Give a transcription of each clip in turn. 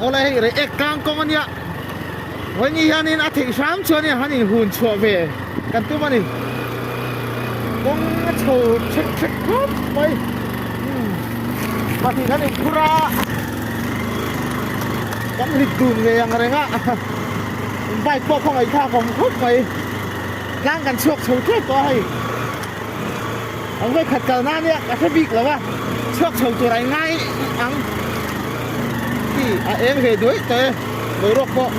Awle hei Reiek tlang kawng a nia. Vawiin hianin a theih hram chuanin han inhun chhuah ve kan tum a ni. Kawng a chho ṭhek ṭhek khawp mai. Pahnih kan inphur a, kan rit dun ve ang reng a. Bike pawh khaw ngaihthlak awm khawp mai. Tlang kan chhuak chho ṭep tawh a hei. An vawikhat kal na nia ka hre bik lo a, chhuak chho tur a ngai ang hi a eng ve duai tawh e boruak pawh.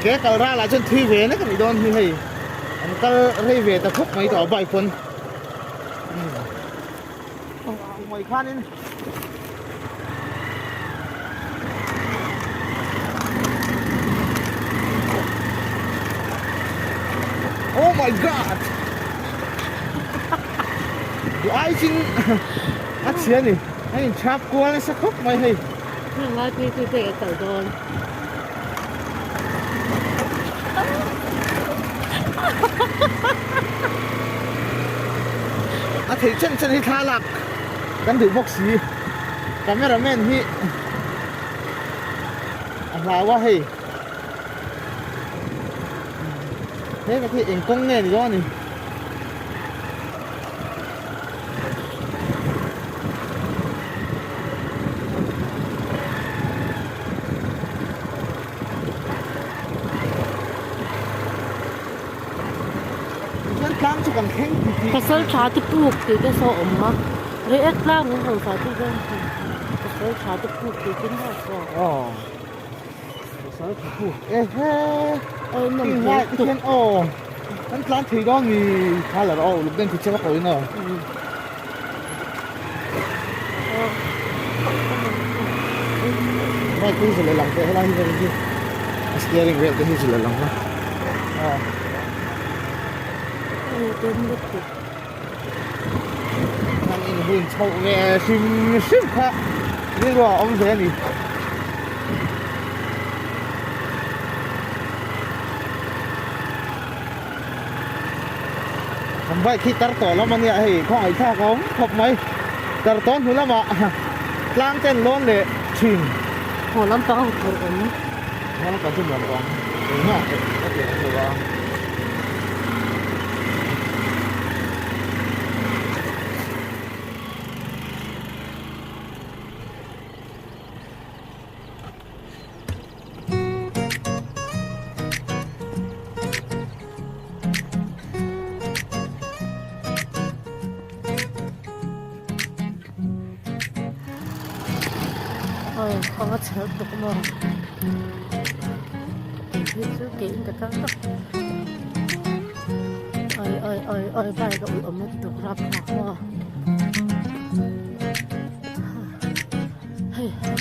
Ke kal ral ah chuan thui ve nek a nih dawn hi hei an kal rei ve ta khawp mai tawh a bike pawn. Mai khanin Oh my god! Du ai chin a chhia ni. A in chhap kual nasa khawp mai hei. Heng lai phei chu te ka kal dawn. A theih chen chen hi thla lak kan duh bawk si cameraman hi a hlau a hei he tak hi eng kawng nge ni dawn a ni. Chuan tlang chu kan thleng ti tih. Pasal tha te puk tih te saw awm a, Reiek tlang in rawn sawi tu hian pasal tha te puk tih te hi a sawi. Aw pasal tha puk e he. Aw nawm hle tuk. Aw kan tlan thei dawn mi kha la rawh aw uluk deuhin ti che vak lo in aw. Bike hi zilh lang teh helai hi vel hi a steering vel te hi zilh lang a aw an in hun chhoh ve hrim hrim kha rilru a awm ve a ni. Kan bike hi tar tawh lam a nia hei khawngaih thlak a awm khawp mai tar tawh hnu lamah tlang ten lawn leh thin. Haw lampang a huphurh awm. Haw lampang chu nuam awm engmah a ti awm lo a. Aw kawng a chher tuk maw kei hi chu ke in ka kal tak awi awi awi awi bike a ui awm lutuk rapthlak maw hei hei.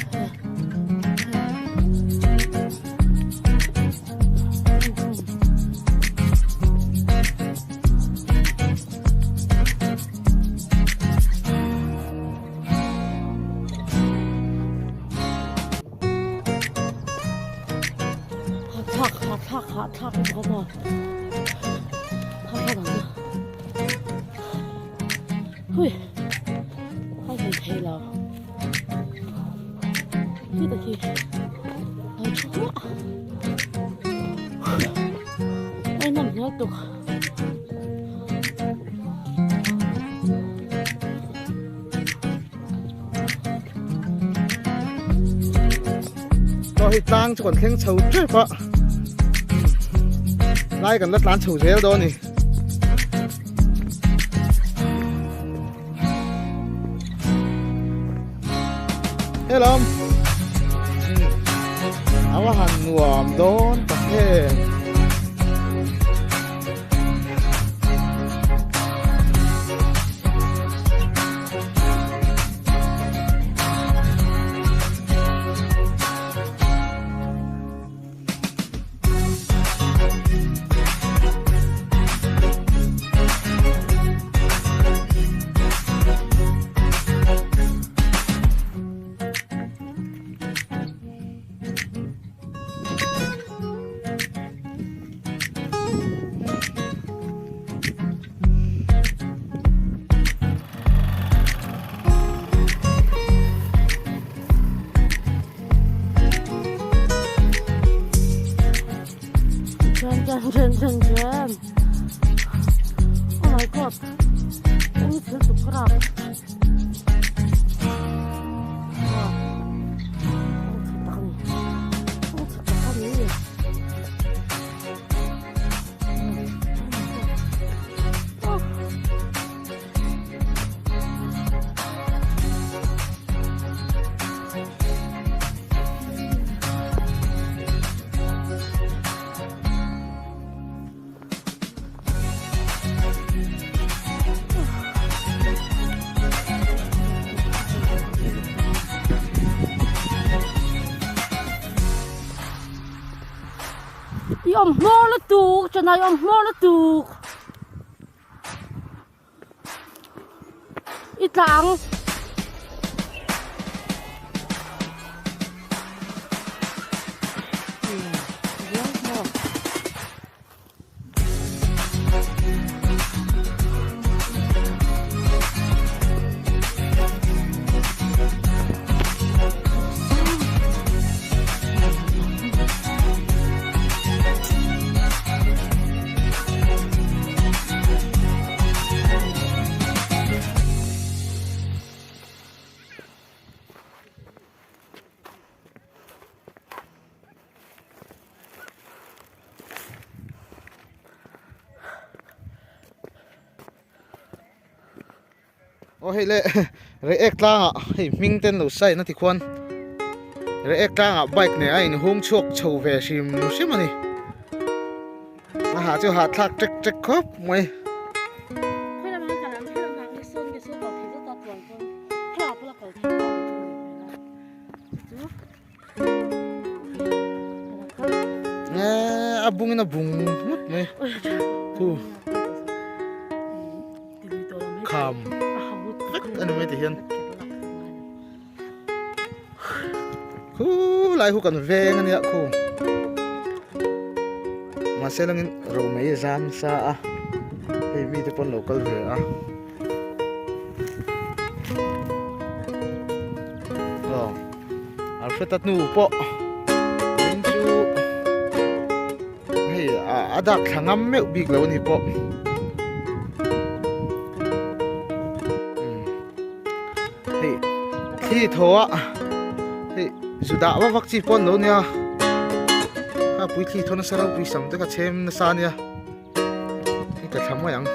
Thlak thlak thlak thlak lutuk a maw thlak thlak ang chu hui a hmu thei lo. Khi ta khi a thu hmuah a inawm hmel tuk. Aw hei tlang chu kan thleng chho tep a lai kan la tlan chho zel dawn a ni. Hello. Awa han nuam dawn tak em. Jen jen jen Oh my god Eng thil chu ka rap Wow Kawng chhe tak a ni Kawng chhe tak a ni Oh I awm hmawr lutuk, chennai awm hmawr lutuk. I tla ang. Aw hei le Reiek tlangah hei hming ten lo sign a ti khuan Reiek tlangah bike nen a inhung chhuak chho ve hrim hrim a ni a ha chu hahthlak ṭek ṭek khawp mai. A bungin a bung nghut mai thu kham vek a ni mai ti hian khu lai khu kan veng a nia khu mahse langin romei zam sa a hei mite pawn lo kal ve a. Aw Alfred-a hnu pawh in chu hei a dak thla ngam meuh bik lo a ni pawh hei thli thaw a hei zu dah vak vak chi pawh an lo nia a pui thli thaw nasa ropui sam te kha chhem nasa a nia. Hei ka thla mai ang.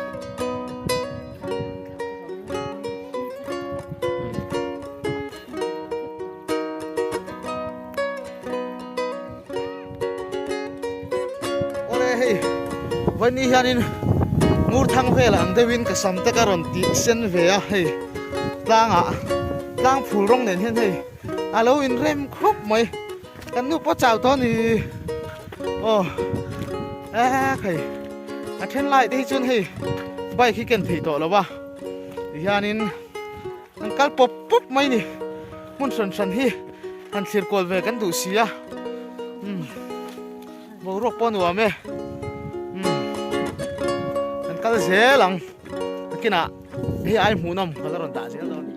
Awle hei vaini hianin ngur thang vel ang deuhin ka sam te ka rawn tih sen ve a hei tlangah tlang phul rawng nen hian hei a lo inrem khawp mai. Kan nu pawh chau tawh a ni aw ek hei a then lai te hi chuan hei bike hi ken thei tawh lo va tihianin an kal pawp pawp mai ni hmun hran hran hi han thlir kual ve kan duh si a umm boruak pawh a nuam e umm kan kal zel ang nakinah hei ai hmuhnawm ka la rawn dah zel dawn a ni.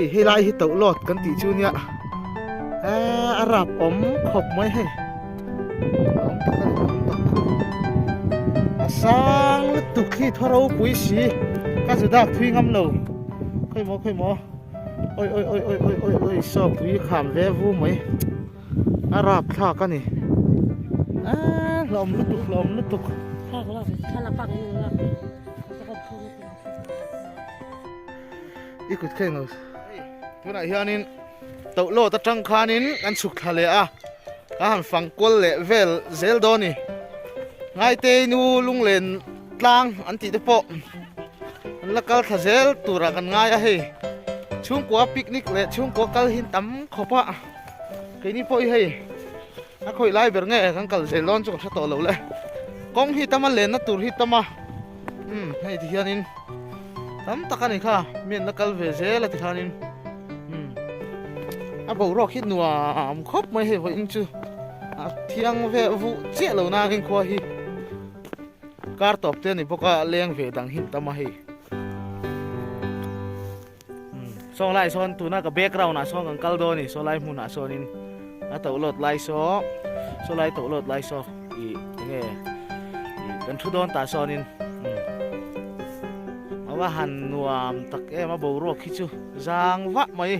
Hei helai hi toh lawt kan tih chu nia eee a rap awm khawp mai hei awm tak a ni awm tak a sang lutuk hi thaw ropui si ka zu dak thui ngam lo khawi maw khawi maw awi awi awi awi awi awi awi saw pui kham ve vu mai a rap thlak a ni eee hlawm lutuk hlawm lutuk. I kut kha englo tunah hianin tohlawt atang khanin kan chhuk thla leh a ka han fang kual leh vel zel dawn a ni ngaitei nu lunglen tlang an tih te pawh an la kal thla zel turah kan ngai a hei chhungkua picnic leh chhungkua kal hi tam khawp a keini pawh hi hei a khawih lai ber nge kan kal zel dawn chu ka hre tawh lo le kawng hi tam a lenna tur hi tam a umm hei ti hianin tam tak a ni kha mi an la kal ve zel a ti khanin umm a boruak hi nuam khawp mai hei vawiin chu a thiang ve vuh chiah lo nangin khua hi kar tawp te a ni bawk a leng ve dang hi tam a hei. Saw lai sawn tuna ka background ah sawn kan kal dawn a ni saw lai hmunah sawnin a toh lawt lai saw saw lai toh lawt lai saw ih enge ih kan thu dawn tah sawnin a va han nuam tak em a boruak hi chu zang vah mai.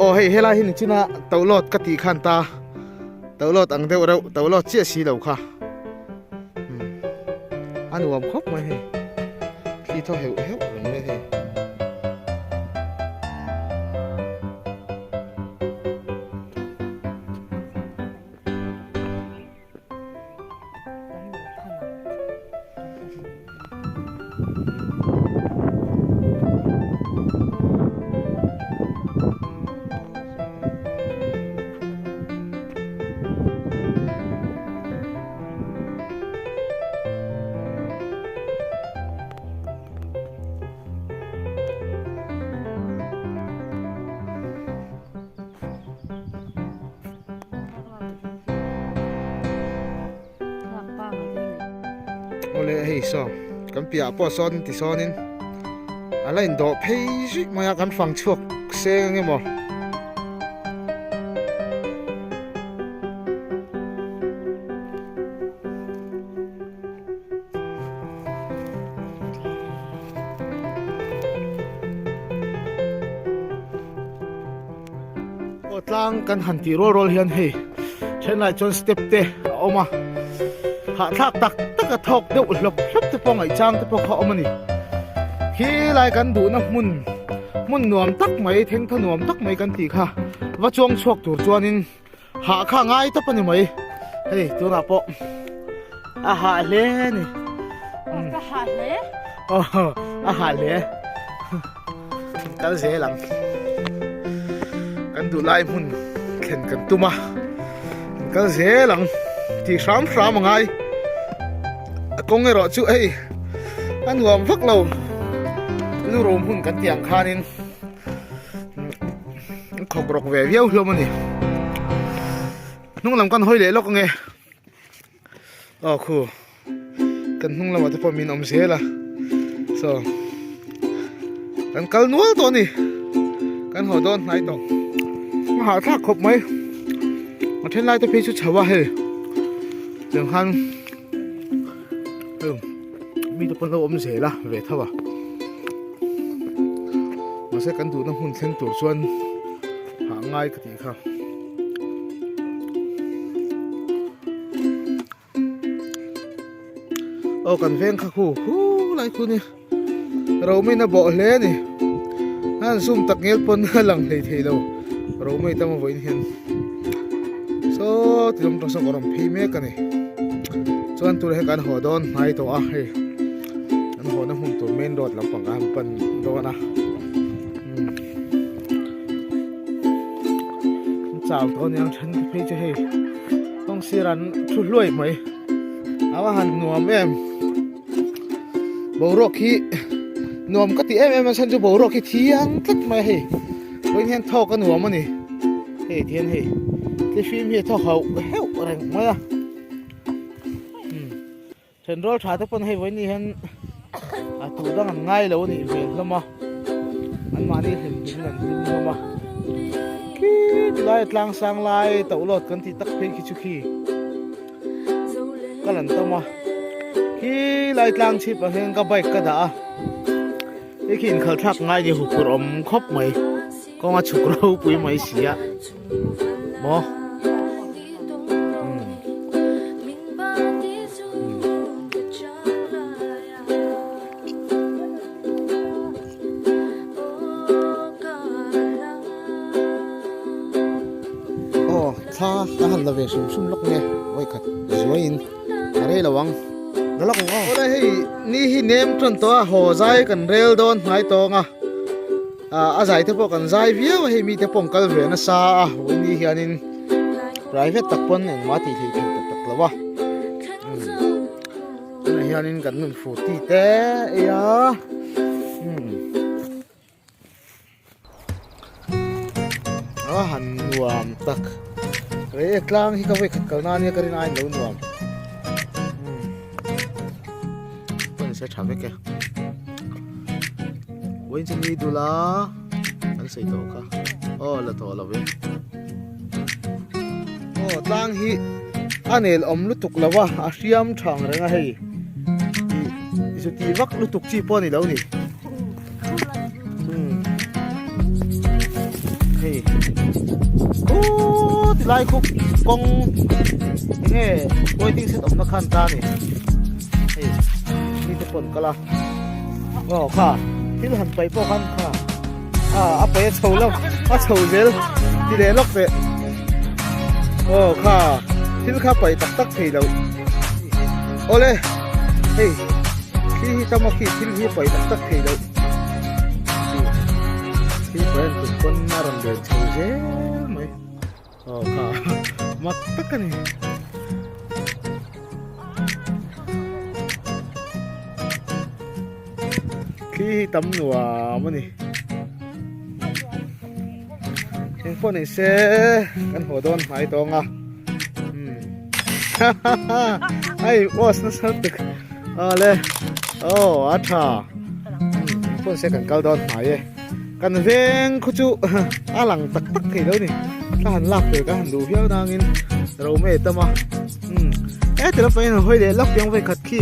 Aw hei helai hi nichina toh lawt ka tih khan ta toh lawt ang deuh reuh toh lawt chiah si lo kha. A nuam khawp mai hei thli thaw heuh heuh reng mai hei. Awle hei saw kan piahah pawh sawn ti sawnin a la indawh phei zui mai a kan fang chhuak seng ang emaw. Aw tlang kan han tih rual rual hian hei thenlai chuan step te a awm a hahthlak tak tak a thawk deuh hlawp hlawp te pawh ngaihchang te pawh kha a awm a ni khilai kan duhna hmun hmun nuam tak mai thengthaw nuam tak mai kan tih kha va chuang chhuak tur chuanin Hah kha ngai tawp a ni mai. Hei tunah pawh a hah hle a ni. Ka hah hle. Oh, a hah hle. Kal zel ang. Kan duh lai hmun thlen kan tum a. Kal zel ang. Ti hram hram a ngai. A kawng erawh chu hei a nuam vak lo. Lu rum hun kan tih ang khanin Khawk rawk ve viau hlawm a ni. Hnung lam kan hawi leh lawk ange. Aw khu. Kan hnung lamah te pawh min awm zel a. So. Kan kal nual tawh a ni. Kan haw dawn hnai tawh. A hahthlak khawp mai. A then lai te phei chu chho a hei. Tiang khan mi te pawn lo awm zel a ve tho a mahse kan duhna hmun thleng tur chuan hah ngai ka tih kha aw kan veng kha khu khu lai khu ni Romei na bawh hle a ni a han zoom tak ngel pawn a lang hlei thei lo Romei tam a vawiin hian saw ti lawm tawng saw ka rawn phei mek a ni chuan tur hi kan haw dawn hnai tawh a hei an haw na hmun tur main road lampang ah an pan dawn a an chau tawh aniang then te phei chu hei kawng sir an thu hluai mai a va han nuam em. Boruak hi nuam ka ti em em a chhan chu boruak hi thiang tlat mai a hei vawiin hian thawk a nuam a ni hei ti hian hei thlifim hi a thaw hauh heuh reng mai a then rual tha te pawn hei vawiin ni hian. Tu dang an ngai lo a nih hmel hlawm a, anmahni hlim hlimin an hlim hlawm a. Khi tilai tlang sang lai tohlawt kan tih tak phei khi chu khi ka lan tam a. Khi lai tlang chhip ah hian ka bike ka dah a, hei khi inkhalh thlak ngai ni huphurh awm khawp mai, kawnga chhuk ropui mai si a maw. Aw thla ka han la ve hrim hrim lawk nge vawikhat zuaiin a rei lo ang la lawk ang aw. Awle hei ni hi nem tan tawh a haw zai kan rel dawn hnai tawng a ah a zai te pawh kan zai viau a hei mite pawh an kal ve nasa a vawiin hianin private tak pawn engmah tih theih theih tak tak lo a. Tunah hianin kan nun furti te ei a umm a han nuam tak rei e tlang hi ka vawi khat kalna ania ka rin aiin lo nuam umm pawh se tha vek e vawiin chu ni dul a an sawi tawh kha aw la tawh lo e. Aw tlang hi a nel awm lutuk lo a a hriam thang reng a hei ih zu tih vak lutuk chi pawh a ni lo ni umm hei khuuu ti lai khu kawng enge waiting shed awmna khan ta a ni hei mi te pawh an kal a aw kha thil han paih pawh khan kha. A a paih a chho lo a chho zel ti leh lawk teh aw kha thil kha paih tak tak thei lo awle hei thli hi tam a khi thil hi paih tak tak thei lo thil paih an tum pawn a rawn len chho zel mai aw kha mak tak a ni. Thli hi tam nuam a ni. Eng pawh ni se kan haw dawn hmai tawng a. Ai was nasa tuk. Awle. Aw a tha. Eng pawh ni se kan kal dawn hmai e. Kan veng khu chu a lang tak tak thei lo ni. Thla han lak tur ka han duh viau nangin Rome tam a. Umm heti lamah hian hawi leh lawk piang vawi khat khi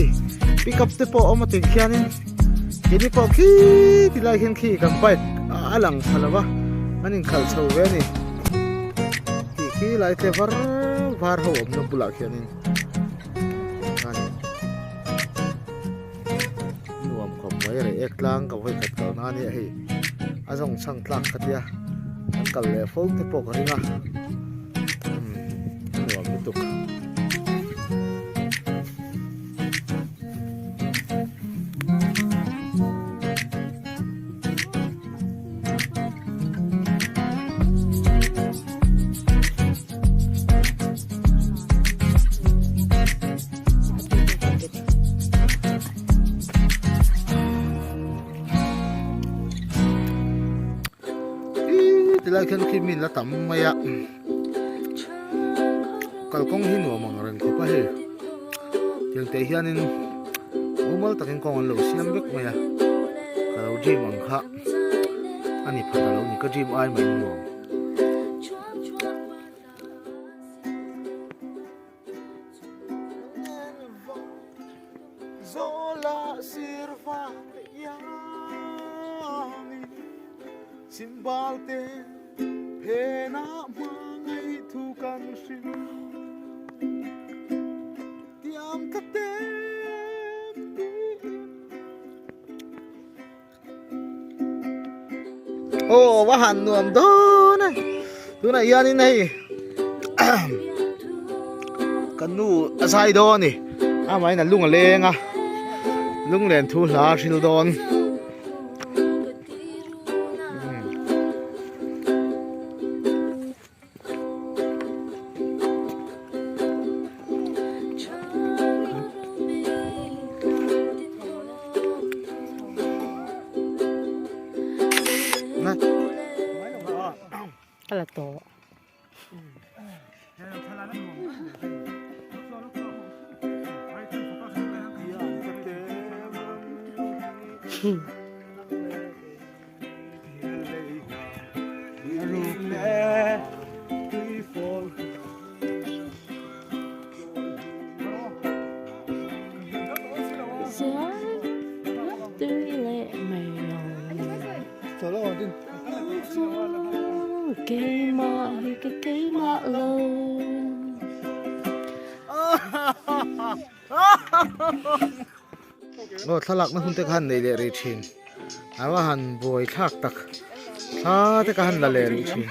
pick up te pawh a awm a tih khianin keini pawh khi ti lai khian khi kan bike a lang thla lo va an inkhalh chho ve a ni tih khi lai te var var ho awmna bulah khianin a ni nuam khawp mai rei ek tlang ka vawi khat kalna a nia hei a zawng chhang tlak ka tia an kal leh fo te pawh ka ring a. Nuam lutuk. Tilai khian khi min la tam mai a. Kalkawng hi nuam ang reng khawp a hei tiang te hianin mumal takin kawng an lo siam vek mai a ka lo dream ang kha a ni phat alo ni ka dream ai mai nuam. Aw va han nuam dawn a tunah hianin hei kan nu a zai dawn a ni amahin a lung a leng a lunglen thu hla a hril dawn. A la tawh. Keimah hi ka keimah lo. Aw thlalakna hun te kha han nei leh rih thin a va han buai thlak tak thla te kha han la leh rih thin.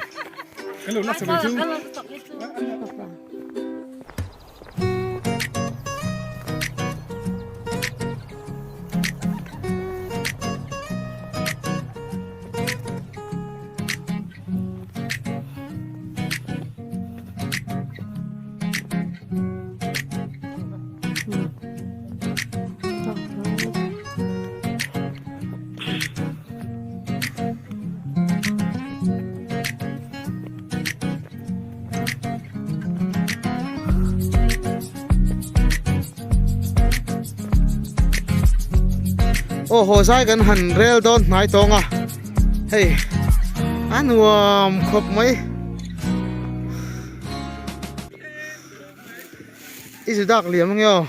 Aw haw zai kan han rel dawn hnai tawng a hei a nuam khawp mai i zu dak liam ange aw.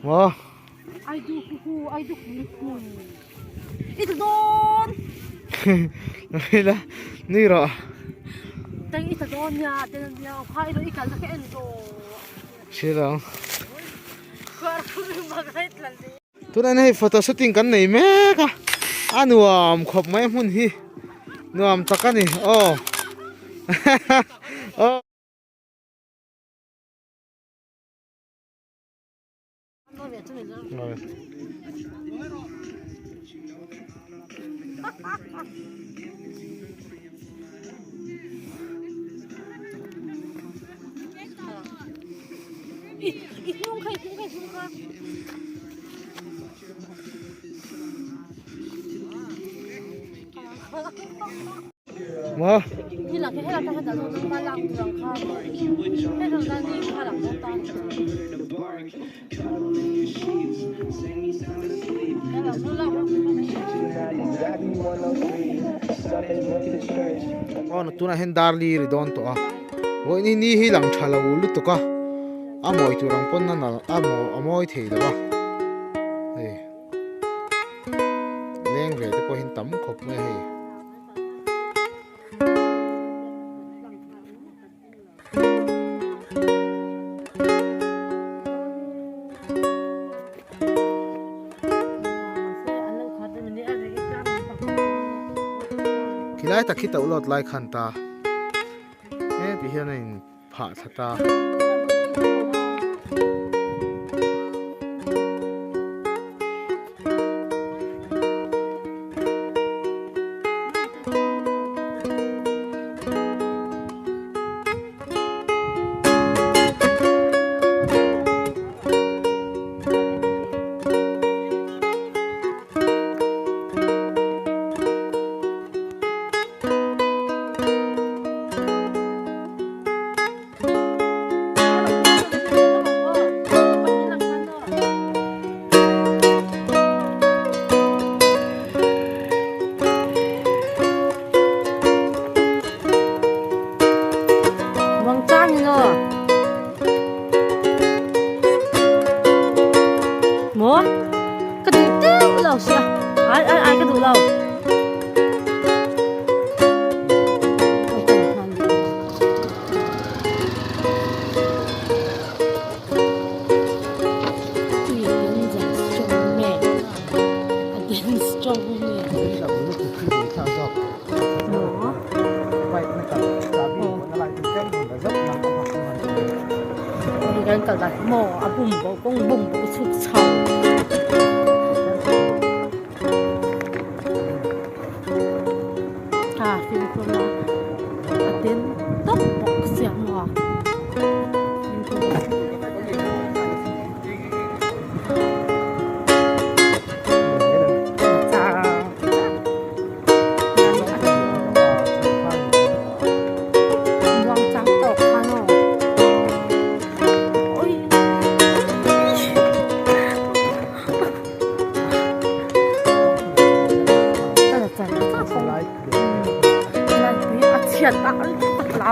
Maw. Ila ni rawh. Silo. Tunah hian hei photo shooting kan nei mek a a nuam khawp mai hmun hi nuam tak a ni aw aw. Maw? Aw tunah hian dar li ri dawn tawh a vawiin ni hi lang tha lo lutuk a a mawi tur ang pawn a nalh a maw a mawi thei lo a hei leng ve te pawh hian tam khawp mai a hei. Khilai tak khi toh lawt lai khan ta he ti hian a in phah thla ta.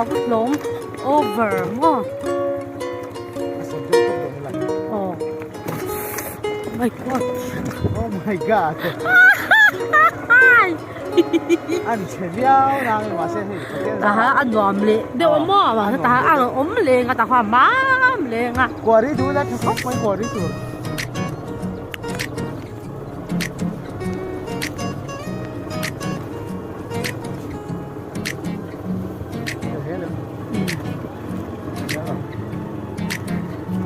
hlau hlawm over maw aw my god oh my god an chhe viau na nge mahse hei taha a nuam leh deuh a maw mahse taha a rawn awm leng a taha a mam leng a kuari duh la tha khawp mai kuari tur.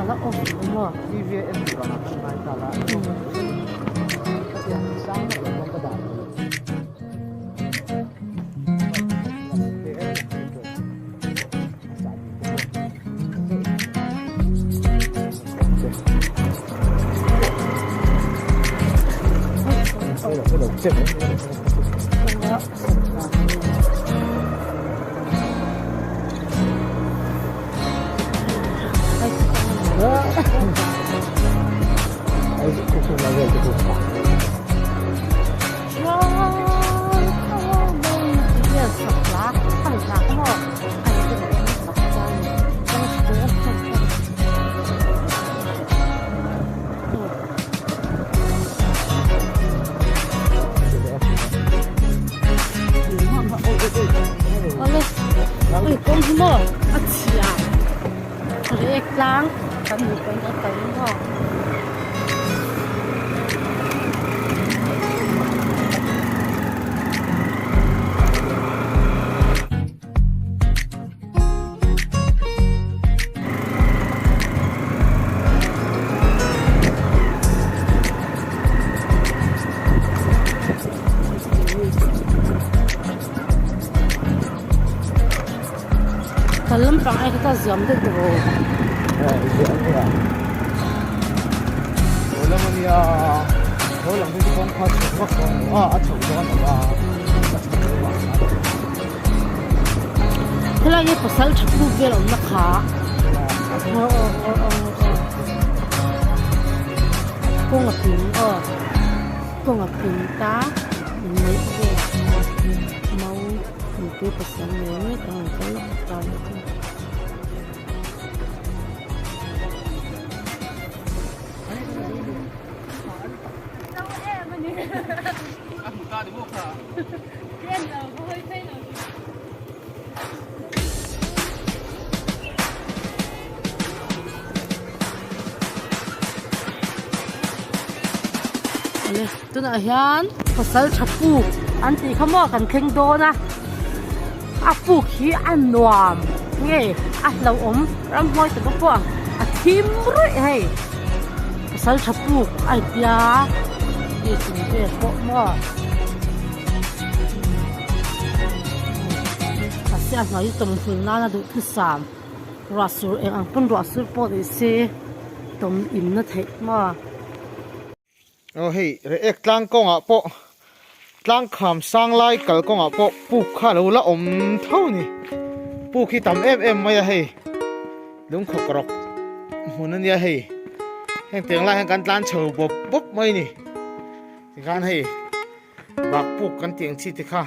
Ala off lo maw? TV a en tur ang a kan ngai ta la. Khatiang sang lo pawh ka dah lo. Kawng hi maw a chhia rek tlang kan hmuh pawhin kan kal maw. Kal lampang ai kha ta ziam deuh tawh aw. Ziam deuh a. Haw lam a nia, haw lam hi chu kawngkhar chho vak dawn lo a, a chho dawn lo a, a chho deuh a. Helai hi pasal tha puk vel awmna kha. Aw aw aw aw aw. Kawng a ping aw. Kawng a ping ta inneih vel mau nupui pasal nei mek ang an kal ta mai chu. Awle tunah hian pasal tha puk an tih kha maw kan thleng dawn a a puk hi a nuam nge a hlauhawm ramhuai te pawh a thim ruih hei pasal tha puk a intia tih chung vel pawh maw. Mahse a hnuai hi tawmhul nana duhthusam ruah sur eng ang pawn ruah sur pawh ni se tawm in na theih maw. Aw hei Reiek tlang kawngah pawh tlang kham sang lai kal kawngah pawh puk kha lo la awm tho ni puk hi tam em em mai a hei lungkhawk rawk hmun ania hei heng tiang lai hian kan tlan chho bawp bawp mai ni tikhan hei bak puk kan tih ang chi te kha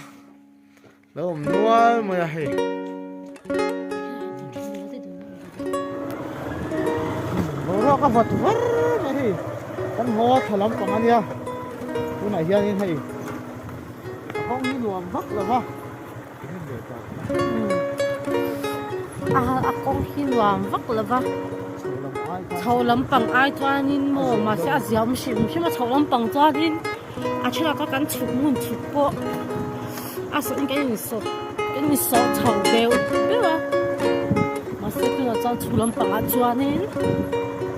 lo awm nual mai a hei. Boruak a vat var mai hei kan haw thla lampang a nia tunah hianin hei a kawng hi nuam vak lo va A kawng hi nuam vak lo va chho lampang ai chuanin maw mahse a ziam hrim hrim a chho lampang chuanin a thenah kha kan chhuk ngun chhuk pawh a sawh in kan insawh kan insawh chho deuh deuh a mahse tunah chuan chhuk lampangah chuanin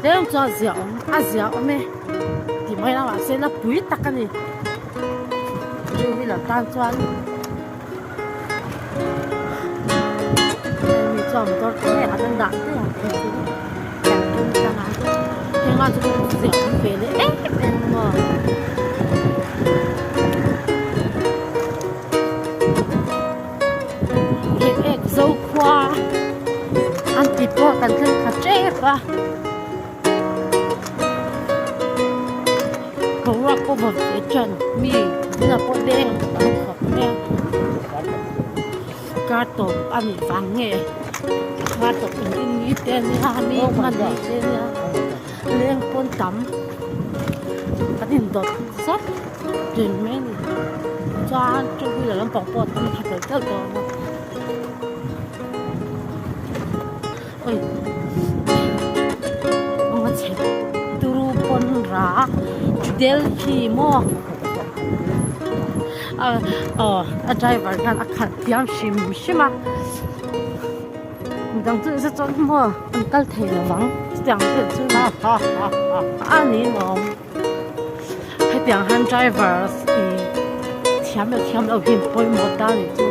tlem chuan a zia awm a zia awm e tih mai la mahse la pui tak a ni two wheeler tan chuan. Hemi chuan motor te nge an dah te ang phei chu kan tum tlang a heng ah chuan ziah awm ve leh em em maw. Reiek Zokhua an tih pawh kan thleng kha tep a. Boruak pawh vawt ve ṭan mi tunah pawh leng tam khawp mai a. Kar tawp a nih vang nge kar tawp in in ni te a nia mi hman ni te a nia leng pawn tam an indawt zat reng mai a ni chuan two wheeler lampang pawh a tam khat telh telh dawn a oi kawng a chhe turu pawn rah Delhi maw. Aw a driver khan a khalh thiam hrim hrim a midang chu nasa chuan maw an kal thei lo vang chutiang vel chu a ni lawm hetiang hian driver ih thiam leh thiam loh hi pawimawh ta a nih chu.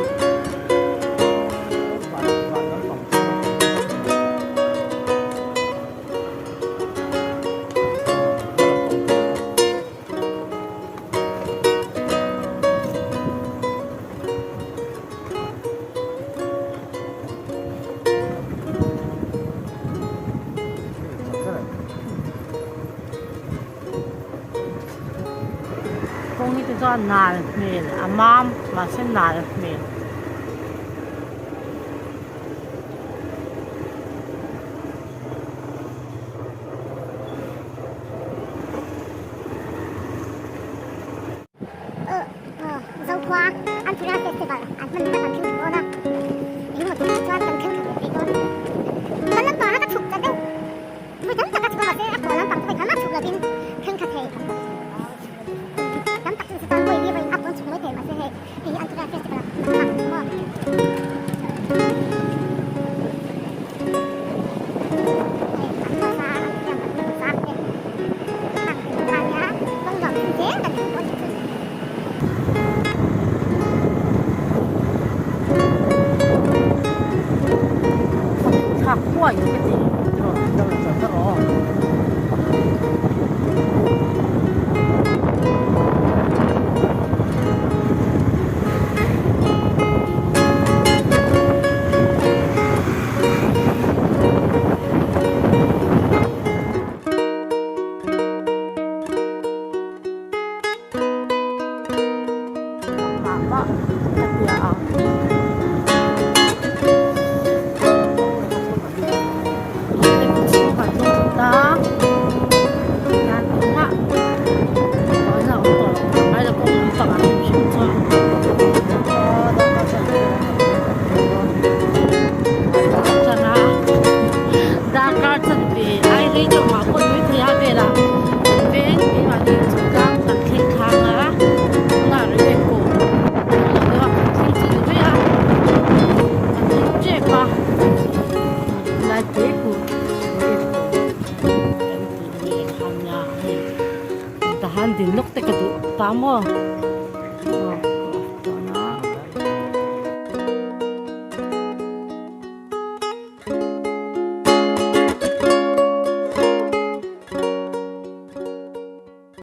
Kawng hi te chuan nal hmel a mam mahse nal hmel. Zokhua Anthura Festival an hman hman an thleng dawn a, engemaw tur chuan kan thleng thla leh dawn. Kan lampang a ka chhuk ta deuh, vui tam tak a chhuk a mahse a thaw lampang chu vawi khat mah chhuk lovin thleng thla thei. Tam tak chu chuan vawi li vawiin a pawn chhuk mai thei mahse hei hei hi Anthura Festival a hman kha maw. Thlak huai ka ti tiraw. Mah mah ka tia ang. Chhung kan lut ta hian engmah awmna a awm tawh lo ngai lo pawh awm pangah hrim hrim chuan. Chana darkar chanve ai rei deuh mah pawh nui thei a velah kan veng keimahni chungchang kan thleng thlang a tunah rei pawh a lo deuh a kan thleng chu ni mai a kan thleng tep a lai te ku kan tih leh kha nia hei tahan din lawk te ka duh ta maw.